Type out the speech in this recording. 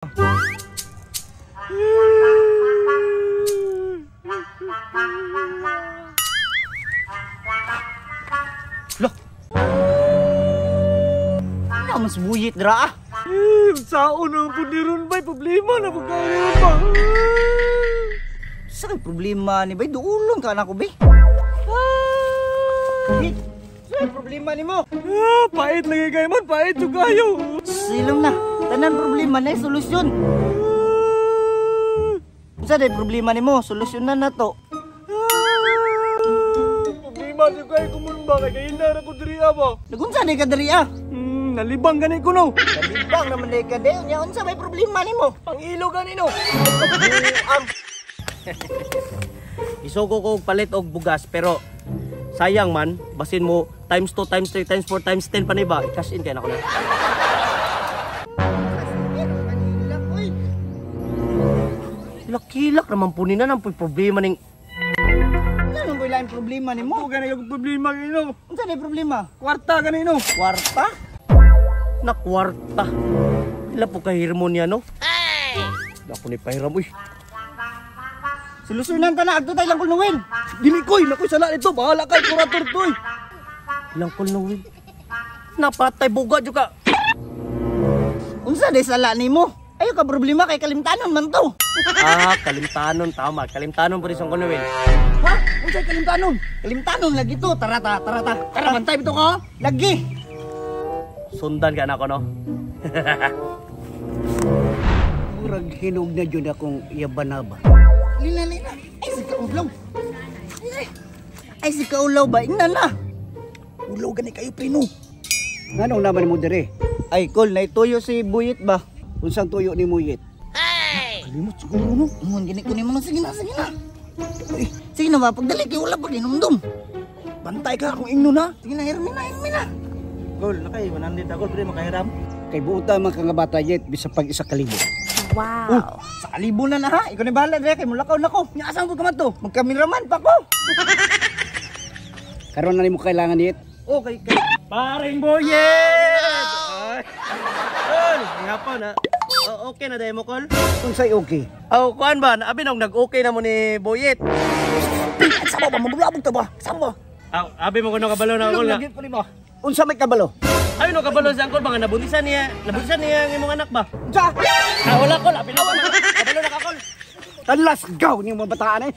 Lah. Ano mas buyit dra ah? Eh, saon ang puniron bay problema na pagkaroon ba? Sa kay problema ni bay duulon ka na ko bay. Hit. Sa problema nimo? Ah, pait lagi kay man, pait jud kayo. Silong na. Tanan problema na solusyon. Unsa day problema nimo? Solusyonan na to. Problema jud kayo kumun ba kay kahinar ako diri ba? Nagunsa day ka diri ah? Nalibang gani ko no. Nalibang naman day ka day. Unya unsa may problema nimo? Pangilo gani no. Am. Isugo ko og palit og bugas pero sayang man, basin mo times 2 times 3 times 4 times 10 pa ni ba? I-cash in kay nako na. Hilak-hilak naman po nina nang problema ning Ano ba lain problema nimo? Mo gani akong problema gani no. Unsa day problema? Kwarta gani no. Kwarta? Na kwarta. Ila po kahirmo niya no? Ay! Dako ni pahiram uy. Solusyonan ta na adto tay lang kulnuwin. Dili koy, nakoy sala nito, bahala kay kurator toy. Ilang kulnuwin. Napatay buga jud ka. Unsa day sala nimo? Ayo ka problema kay kalimtanon man to. Ah, kalimtanon tama. Kalimtanon po rin sa kulnuwin. Ha? Unsay kalimtanon? Kalimtanon lagi to. Tara ta, tara ta. Tara bantay bitaw ka. Lagi. Sundan ka na ako no. Murag hinog na jud akong yabanaba. Lina lina. Ay si kaulaw. Ay si kaulaw ba ingna na. Ulaw gani kayo prino. Nganong naman mo dire? Ay kol naituyo si Buyit ba? Unsang tuyo ni Muyit? Kalimot siguro no. Ingon gani ko nimo sige na, sige na. Ay, sige na ba pagdali kay wala pa ginumdum. Bantay ka akong ingno na. Sige na, hirmi na, hirmi na. Gol, nakay 100 ako pre makahiram. Kay buota man ka nga bata yet bisag pag isa kalibo. Oh, sa kalibo na na ha. Ikaw ni bahala dire kay mulakaw na ko. Nya asa mo ka man to? Magkameraman pa ko. Karon na nimo kailangan yet. Okay kay Paring Boyet. Ay. Kol, nga na. Oh, okay na dahil mo kol. Unsay okay? Oh, kuan ba? Abi nung nag-okay na mo ni Boyet. Sama ba mabulabog ta ba? Sama ba? Aw, abi mo kuno kabalo na kol nga. Lagi pa nimo. Unsa may kabalo? Abi no kabalo sa angkol ba nga nabuntisan niya ang imong anak ba? Unsa? Ah, wala kol, abi na kabalo na ka kol. Talas gaw ni mga bataan eh.